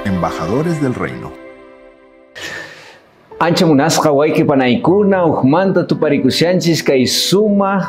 Embajadores del Reino. Ancha munasqa wayqi panaykuna uqmanta tuparikushanchis kay sumaq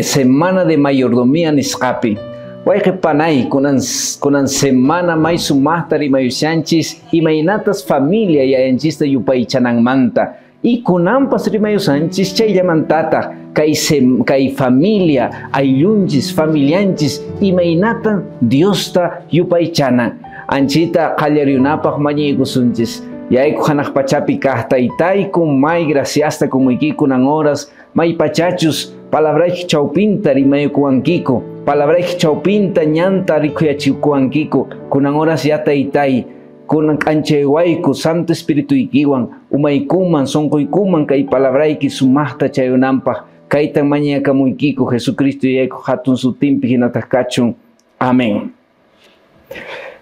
semana de mayordomía nisqapi. Wayqi panay kunan semana may sumaqta rimayushanchis imaynatas familia yayanchista yupaychananmanta. Y kunanpas rimayushanchis chayllamantataq kay familia ayllunchis familianchis imaynatan Diosta yupaychanan. Anchita qallariyunapaq mañaykusunchis. Yayku hanaq pachapi kaq taytayku may graciasta kumuyki kunan horas may pachachus palabrayki chawpinta rimaykuwankiku palabrayki chawpinta ñanta rikuyachikuwankiku kunan horas ya taytay kunan k'anchaywayku Santo Espirituykiwan umaykuman sunquykuman kay palabrayki sumaqta chayunanpaq kaytan mañakamuykiku Jesucristo yayku hatun sutinpi hinataq kachun. Amén.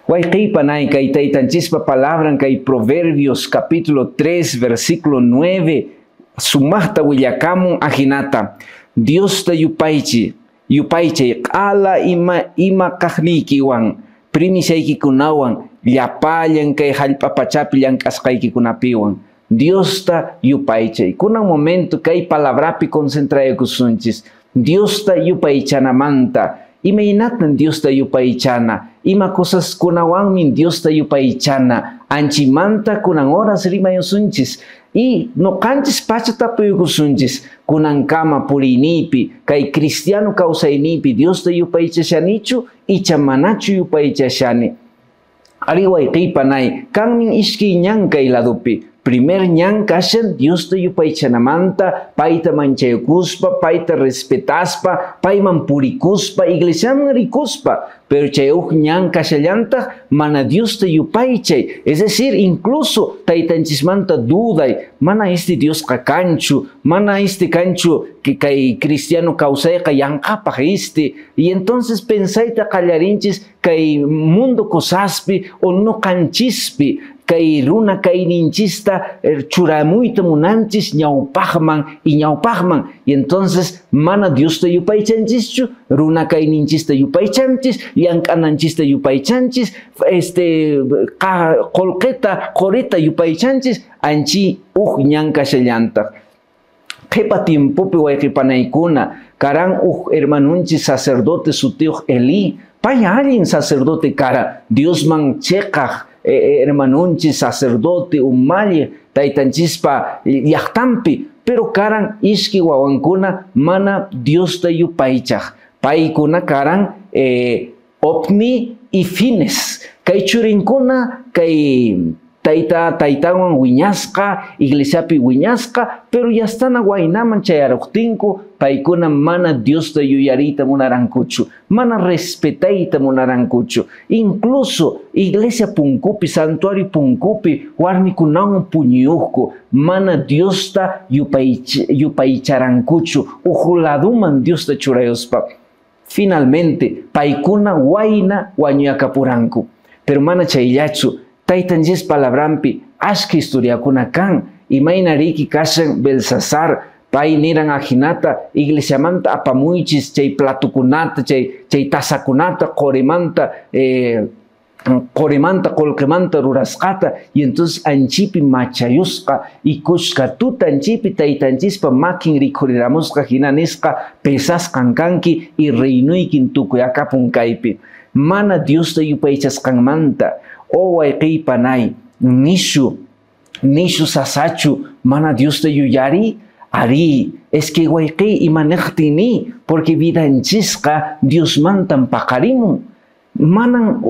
Wayqi panay kay taytanchispa palabran kay Proverbios capítulo 3 versículo 9 sumaqta willakamun ajinata Diosta yupaychay q'ala ima kaqniykiwan primisaykikunawan llapallan kay hallp'a pachapi llank'asqaykikunapiwan Diosta yupaychay. Kunan momento kay palabrapi concentraykusunchis Diosta yupaychanamanta. Imaynatan Diosta yupaychana, ima cosas kunawanmin Diosta yupaychana, anchimanta kunan horas rimayusunchis, y noqanchis pacha tapuykusunchis, kunankama puriynipi, kay cristiano kawsaynipi Diosta yupaychashanichu, icha manachu yupaychashani. Ari wayqi panay, kanmin iskay ñan kay ladupi. Primer ñan kashan Diosta yupaychanamanta, payta manchaykuspa, payta respetaspa, payman purikuspa, iglesiaman rikuspa. Pero chay huk ñan kashallantaq mana Diosta yupaychay. Es decir, incluso taytanchismanta duday, mana este Diosqa kanchu, mana este kanchu que kay cristiano kawsayqa yanqapaq este. Y entonces pensayta qallarinchis kay mundo cosaspi o no kanchispi, kay runa kayninchista churamuyta munanchis ñawpaqman y ñawpaqman. Y entonces mana Diosta yupaychanchischu, runa kayninchista yupaychanchis, llank'ananchista yupaychanchis, qolqeta, qorita yupaychanchis, anchi uj ñan kashallantaq. Qhipa tiempopi wayqipanaykuna, karan uj hermanunchis sacerdote sutiyuq Elí, pay allin sacerdote kara, Diosman cheqaq hermanunchis sacerdote umalli taytanchispa llaqtanpi, pero karan iski wawankuna mana Diosta yupaychaq. Paykuna karan Opni y Fines. Kay churinkuna kay taytawan wiñasqa, iglesiapi wiñasqa, pero yastana waynaman chayaruqtinku, paykuna mana Diosta yuyariyta munarankuchu, mana respetayta munarankuchu. Incluso iglesia punkupi, santuario punkupi, warmikunawan puñuyuqku, mana Diosta yupaycharankuchu, uj laduman Diosta churayuspa. Finalmente, paykuna wayna wañuyakapuranku. Pero mana chayllachu, taytanchis palabranpi ashka historiakuna kan, imayna riki kashan Belsasar, pay niran ajinata, iglesiamanta apamuychis chay platukunata, chay tasakunata, qorimanta, qorimanta, qolqemanta rurasqata, y entonces anchipi machayusqa, y kushka tuta anchipi taytanchispa makin rikhuriramusqa hina nisqa pesasqan kanki y reinuykin tukuyakapun kaypi. Mana Diosta yupaychasqanmanta, o wayqi panay, nishu sasachu, mana Diosta yuyari, ari, es que wayqi imanaqtini, porque vidanchisqa Diosmantan paqarimun. Manan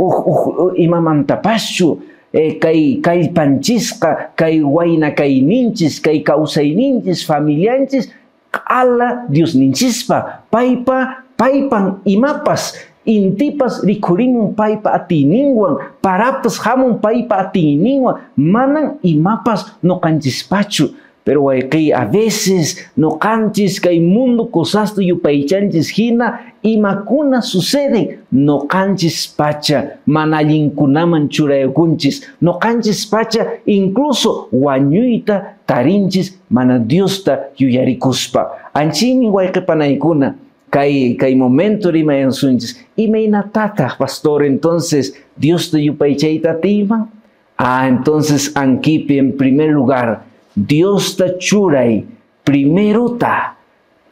imamantapaschu, kay kallpanchisqa, kay wayna kayninchis, kay kawsayninchis, familianchis, q'ala Diosninchispa, paypan imapas, intipas rikhurimun paypa atiyninwan, parapas hamun paypa atiyninwan, manan imapas noqanchispachu. Pero wayqi, a veces noqanchis kay mundo cosasta yupaychanchis hina imakuna suceden noqanchis pacha mana allinkunaman churaykunchis, noqanchis pacha incluso wañuyta tarinchis mana Diosta yuyarikuspa. Anchimi wayqi panaykuna, kay momento rimayansunchis. Imaynatataq, pastor, entonces Diosta yupaychayta atiyman? Ah, entonces ankipi, en primer lugar, Diosta churay primerota.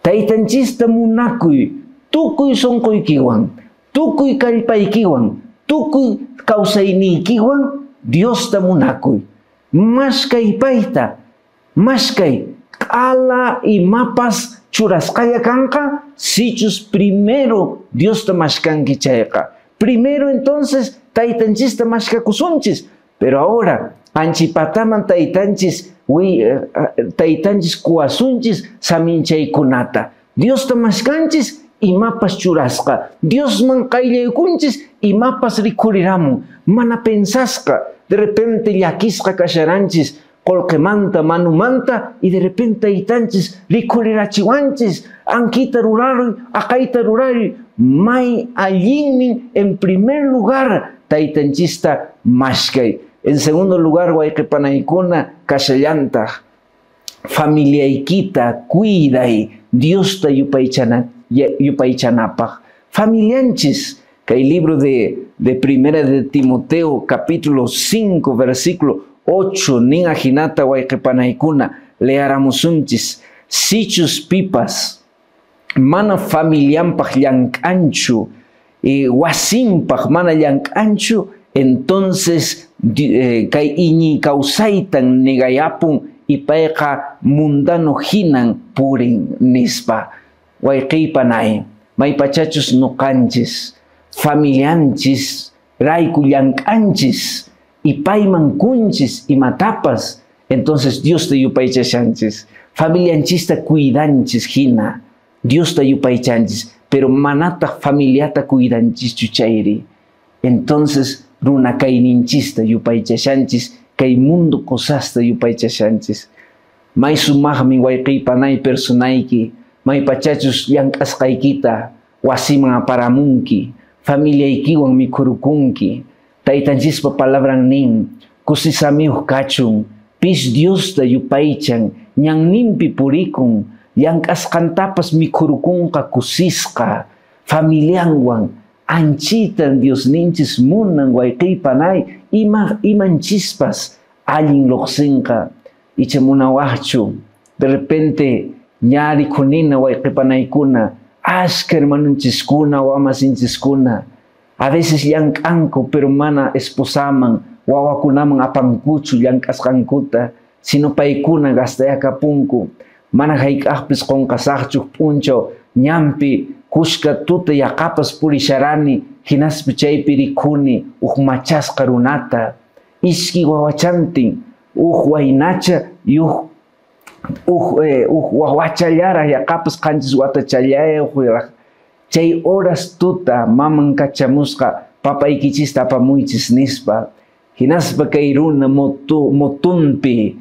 Taytanchista munakuy, tukuy sonqoykiwan, tukuy kallpaykiwan, tukuy kawsayniykiwan, Diosta munakuy. Maskay payta, maskay q'ala imapas churasqalla kanqa, sichus primero Diosta maskanki chayqa. Primero entonces taytanchista maskakusunchis. Pero ahora, anchipataman taytanchis, taytanchis kuwasunchis saminchaykunata. Diosta maskanchis imapas churasqa. Diosman qayllaykunchis imapas rikhuriramun. Mana pensasqa, de repente llakisqa kasharanchis, qolqemanta, manumanta, y de repente taytanchis rikhurirachiwanchis, ankita ruraruy, aqayta ruraruy, may allinmin en primer lugar taytanchista maskay. En segundo lugar, wayqipanaykuna kashallantaq, familiaykita cuiday, Diosta yupaychanapaq. Familianchis, kay libro de Primera de Timoteo, capítulo 5, versículo 8, nin ajinata wayqipanaykuna, learamusunchis, sichus pipas, mana familianpaq llank'anchu, wasinpaq mana llank'anchu, entonces kay iñiy kawsaytan negayapun y payqa mundano hinan purin nispa. Wayqiypanay, maypachachus nuqanchis, familianchis, rayku llank'anchis, y payman kunchis imatapas, entonces Diosta yupaychashanchis, familianchista cuidanchis hina, Diosta yupaychanchis, pero manataq familiata cuidanchischu chayri. Entonces runa kayninchista yupaychashanchis, kay mundo cosasta yupaychashanchis. May sumaqmi wayqiypanay personayki, maypachachus llank'asqaykita wasiman aparamunki, familiaykiwan mikhurukunki. Taytanchispa palabran nin, kusisamiyuq kachun, pis Diosta yupaychan, ñanninpi purikun, llank'asqantapas mikhurukunqa kusisqa, familianwan, anchitan Diosninchis munan wayqiypanay, imanchispas allin luqsinqa, icha munawaqchu. De repente ña rikhunina wayqipanaykuna, ashka hermanunchiskuna, wamasinchiskuna, a veces llank'anku, pero mana esposaman, wawakunaman apankuchu llank'asqankuta, sino paykuna gastayakapunku. Mana hayk'aqpis qunqasaqchu p'unchaw ñanpi kushka tuta yaqapas purisharani, hinaspa chaypi rikhuni uj machasqa runata, iski wawachantin, uj waynacha y uj wawachallaraq yaqapas qanchis watachallayuq. Chay horas tuta maman kachamusqa papaykichista apamuychis nispa. Hinaspa kay runa motunpi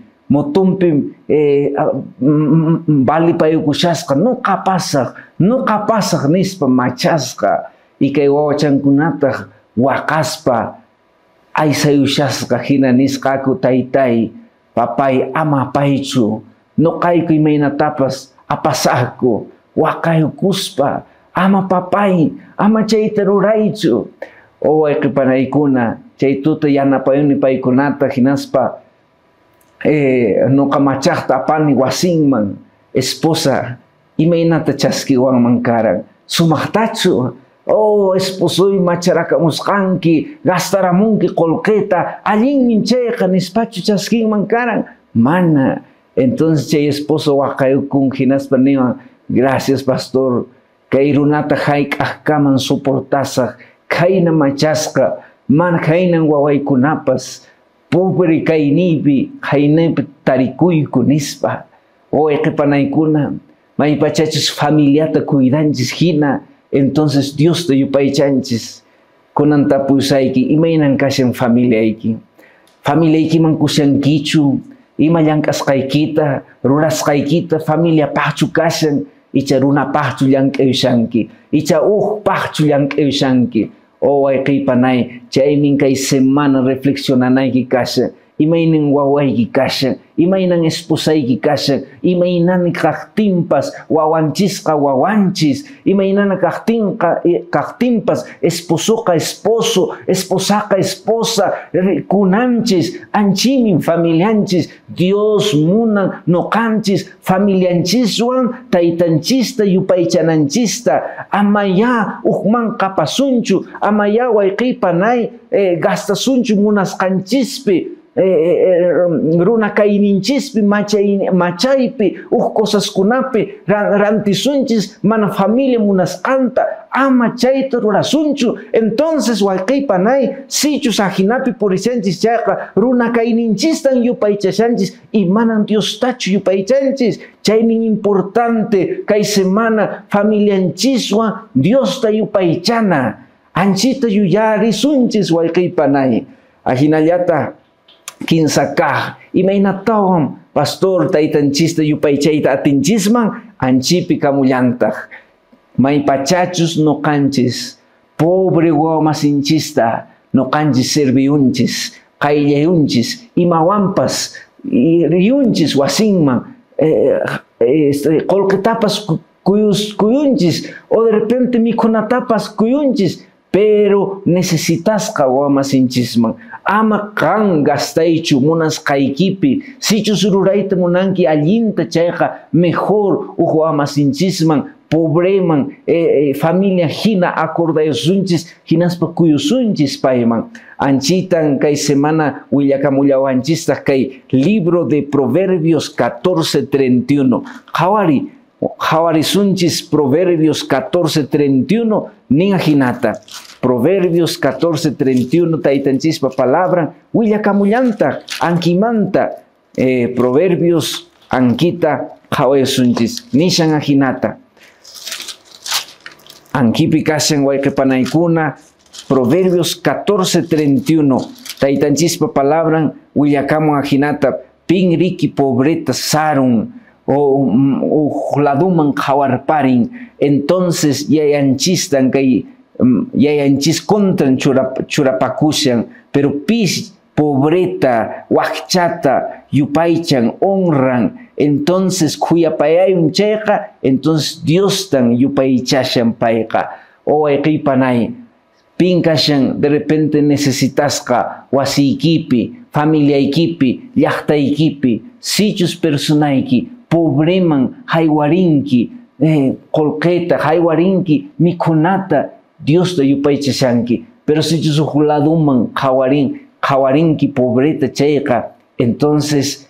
balipayukushasqa, nuqa pasaq nispa machasqa. Y kay wawachankunataq waqaspa aysayushasqa hina nisqaku, taytay, papay, ama apaychu, nuqayku imaynatapas apasaqku, waqayukuspa, ama papay, ama chayta ruraychu. O wayqipanaykuna, chay tuta yanapayuni paykunata, hinaspa nuqa machaqta apani wasinman, esposa imaynata chaskiwanman karan, sumaqtachu, oh esposoy macharakamusqanki, gastaramunki qolqeta, allinmin chayqa nispachu chaskinman karan, mana. Entonces chay esposo waqayukun hinaspa niwan, gracias pastor, kay runata hayk'aqkaman soportasaq, khayna machasqa, mana khaynan wawaykunapas, pobre kayniypi, khaynaypi tarikuyku nispa. O wayqipanaykuna, maypachachus familiata cuidanchis hina, entonces Diosta yupaychanchis. Kunan tapusayki, imaynan kashan familiayki? Familiaykiman kushankichu, ima llank'asqaykita, rurasqaykita, familiapaqchu kashan, icha runapaqchu llank'ayushanki, icha uqpaqchu llank'ayushanki. O wayqiypanay, chaymin kay semana reflexionanayki kashan, Imaynan wawayki kashan, imaynan esposayki kashan, imaynan kaqtinpas wawanchisqa wawanchis, imaynan kaqtinpas esposoqa esposo, esposaqa esposa, kunanchis, anchimin familianchis, Dios munan noqanchis, familianchiswan, taytanchista, yupaychananchista, amaya uqman qapasunchu, amaya wayqipanay gastasunchu munasqanchispi, runa kayninchispi, machaypi, uq cosaskunapi rantisunchis mana familia munasqanta, ama chayta rurasunchu. Entonces wayqipanay, sichus ajinapi purishanchis chayqa runa kayninchistan yupaychashanchis y manan Diostachu yupaychanchis. Chaymin importante kay semana familianchiswan Diosta yupaychana, anchita yuyarisunchis wayqipanay. Ajinallata kinsakaj, imaynatawan pastor taytanchista yupaychayta atinchisman, anchipi kamullantaq. Maypachachus noqanchis, pobre wawamasinchista noqanchis serviyunchis, qayllayunchis, imawanpas riyunchis wasinman, qullqitapas kuyunchis, o de repente mikhunatapas kuyunchis, pero necesitasqa wawamasinchisman. Ama qan gastaychu munasqaykipi, sichus rurayta munanki allinta chayqa mejor uj wawamasinchisman, pobreman, familia hina acordayusunchis, hinaspa kuyusunchis payman. Anchitan kay semana willakamullawanchistaq kay libro de Proverbios 14:31. Qhawari, qhawarisunchis Proverbios 14:31 nin ajinata. Proverbios 14:31 taytanchispa palabra willakamullantaq ankimanta, Proverbios ankita qhawayusunchis nishan ajinata. Ankipi kashan wayqipanaykuna, Proverbios 14:31 taytanchispa palabran willakamun ajinata, pin riki pobreta sarun o laduman qhawarparin, entonces yayanchistan kay yayanchis contran churapakushan, pero pis pobreta wakchata yupaychan honran, entonces khuyapayayun chayqa, entonces Diostan yupaychashan payqa. O wayqipanay, pin kashan de repente necesitasqa wasiykipi, familiaykipi, llaqtaykipi, sichus personayki pobreman haywarinki, qullqita haywarinki, mikhunata, Diosta yupaychashanki. Pero sichus uj laduman qhawarinki pobreta chayqa, entonces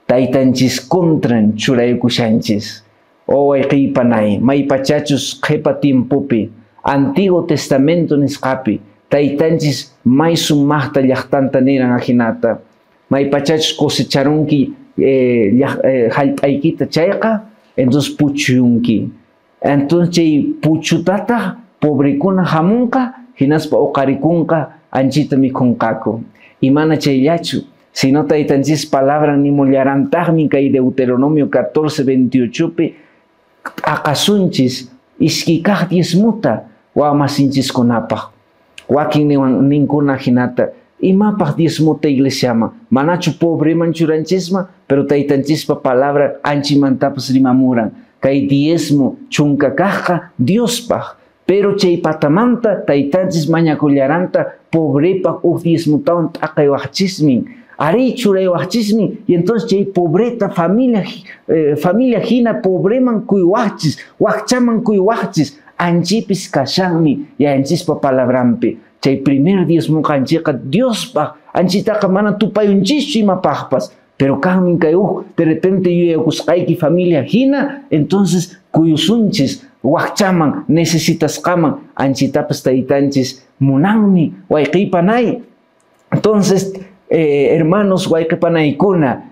taytanchis contran churaykushanchis. O wayqipanay, maypachachus qhipa tiempopi, Antiguo Testamento nisqapi, taytanchis may sumaqta llaqtanta niran ajinata, maypachachus cosecharunki hallp'aykita chayqa, entonces puchuyunki. Entonces chay puchutataq pobrekuna hamunqa, hinaspa uqarikunqa, anchita mikhunqaku. Y mana chayllachu, sino taytanchis palabra nimullarantaqmi kay Deuteronomio 14:28pi, aqasunchis iskay diezmuta wawamasinchiskunapaq. Wakin ninkuna hinata, imapaq diezmuta iglesiaman, manachu pobreman churanchisman, pero taytanchispa palabra anchimantapas rimamuran, kay diezmo chunka kaqqa Diospaq, pero chay patamanta taytanchis mañakullaranta pobrepaq uj diezmutawan t'aqaywaqchismin, ari churaywaqchismin, y entonces chay pobreta familia, familia hina pobreman kuywaqchis, wakchaman kuywaqchis, anchipis kashanmi yayanchispa palabranpi. Chay primer diezmoqa anchiqa Diospaq, anchitaqa mana tupayunchischu imapaqpas, pero kanmin kay uj de repente yuyakusqayki familia hina, entonces kuyusunchis wakchaman, necesitasqaman, anchitapas taytanchis munanmi wayqipanay. Entonces, hermanos wayqipanaykuna,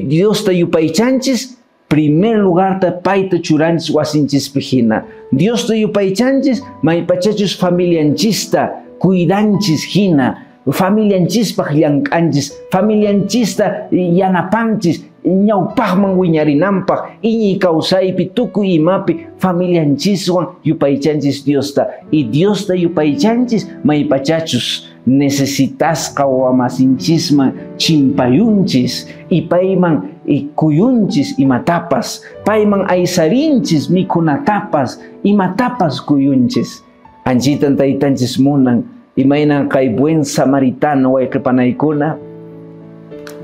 Diosta yupaychanchis, primer lugar ta payta churanchis wasinchispi hina. Diosta yupaychanchis, maypachachus familianchista cuidanchis hina, familianchispaq llank'anchis, familianchista yanapanchis, ñawpaqman wiñarinanpaq, iñiy kawsaypi tukuy imapi familianchiswan yupaychanchis Diosta. Y Diosta yupaychanchis maypachachus Necesitasqa wamasinchisman chimpayunchis y payman y kuyunchis imatapas, payman aysarinchis mikunatapas, imatapas kuyunchis. Anchitan taytanchis munan, imaynan kay buen samaritano wayqipanaykuna,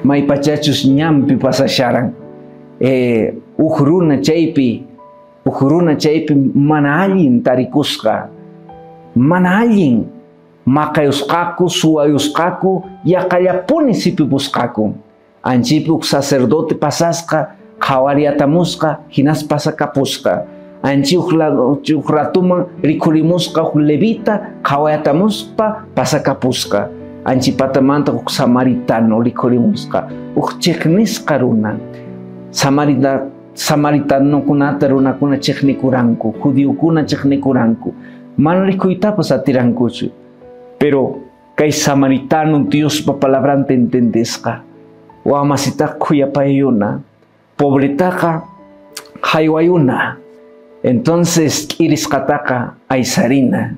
maypachachus ñanpi pasasharan. Uj runa chaypi mana allin tarikusqa, mana allin maqayusqaku, suwayusqaku, yaqallapuni sipipusqaku. Anchipi uj sacerdote pasasqa, qhawariatamusqa, hinaspa pasakapusqa. Anchi uj ratuman rikhurimusqa uj levita, qhawayatamuspa pasakapusqa. Anchi patamanta uj samaritano rikhurimusqa, uj chiqnisqa runa. Samaritanokunata runakuna chiqnikuranku, judiokuna chiqnikuranku, mana rikuytapas atirankuchu. Pero kay samaritano Diospa palabranta entendesqa, wamasitaqa khuyapayuna, pobretaqa haywayuna. Entonces k'irisqataqa aysarina.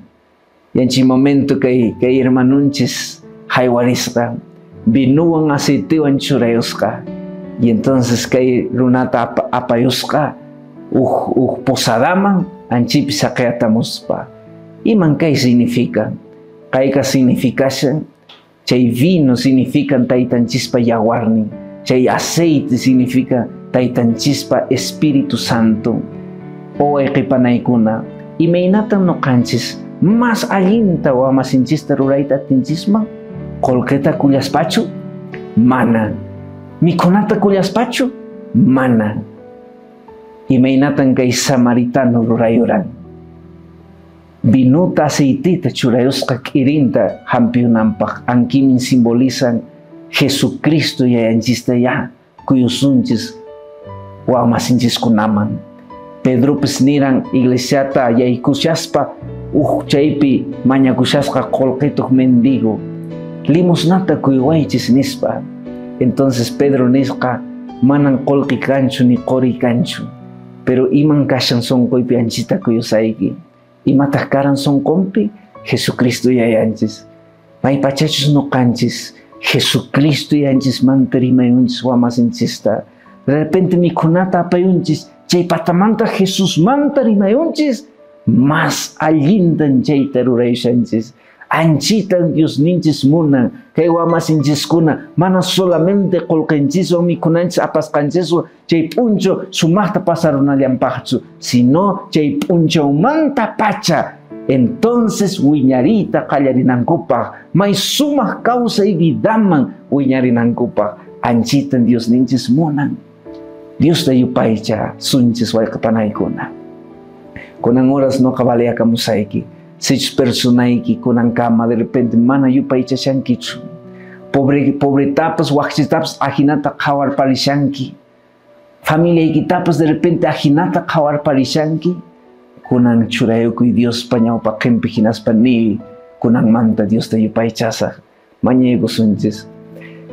Yanchi momento kay hermanunchis haywarisqa, vinuwan aceitewan churayusqa. Y entonces kay runata apayusqa uj posadaman anchipi saqiyatamuspa. Iman kay significa? Kayqa significashan, chay vino significa taytanchispa yawarnin, chay aceite significa taytanchispa Espíritu Santo. O wayqipanaykuna, imaynatan nuqanchis mas allinta wamasinchista rurayta atinchisman? Qullqita kullaspachu? Mana. Mikhunata kullaspachu? Mana. Imaynatan kay samaritano rurayuran? Vinuta aceitita churayusqa k'irinta hampiyunanpaq, ankimin simbolizan Jesucristo yayanchista ya kuyusunchis wamasinchiskunaman. Pedropis niran iglesiata yaykushaspa uj chaypi mañakushasqa qullqituq mendigo, limosnata kuywaychis nispa. Entonces Pedro nisqa manan qullqi kanchu ni quri kanchu, pero iman kashan sunquypi anchita kuyusayki. Imataq karan sunqunpi? Jesucristo yayanchis. Maypachachus nuqanchis Jesucristo yayanchismanta rimayunchis wamasinchista. De repente mikhunata apayunchis, chay patamanta Jesusmanta rimayunchis, mas allintan chayta rurayushanchis. Anchitan Diosninchis munan kay wamasinchiskuna mana solamente qullqinchiswan mikhunanchis apasqanchiswan chay p'unchaw sumaqta pasarunallanpaqchu, sino chay p'unchawmanta pacha entonces wiñariyta qallarinankupaq, may sumaq kawsay vidaman wiñarinankupaq. Anchitan Diosninchis munan. Diosta yupaycha sunchis wayqipanaykuna. Kunan horas noqa valeyakamusayki. Sichus personayki kunankama de repente mana yupaychashankichu. Pobretapas waqchitapas ajinata qhawarparishanki. Familiaykitapas de repente ajinata qhawarparishanki. Kunan churayukuy Diospa ñawpaqinpi hinaspa niy kunanmanta Diosta yupaychasaq. Mañaykusunchis.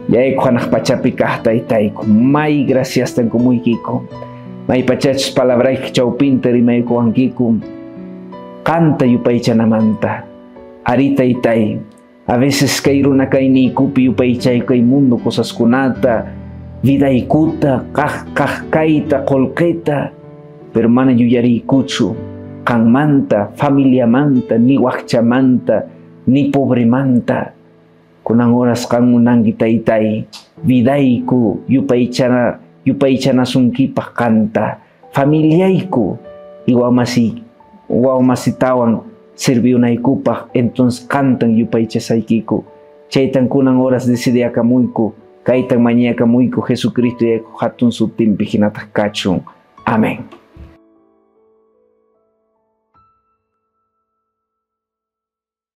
Yayku hanaq pachapi kaq taytayku, may graciastan kumuykiku. May pachachus palabrayki chawpinta rimaykuwankiku. Qanta yupaychanamanta. Ari taytay, a veces kay runa kayniykupi yupaychayku kay mundo cosaskunata, vidaykuta, kaq kayta, qullqita, pero mana yuyariykuchu qanmanta, familiamanta, ni waqchamanta, ni pobremanta. Kunan horas qan munanki taytay, vidayku yupaychanasunkipaq qanta, familiayku y wawmasitawan sirviunaykupaq, entonces qantan yupaychasaykiku. Chaytan kunan horas decidiakamuyku, kaytan mañakamuyku Jesucristo yayku hatun sutinpi hinataq kachun. Amén.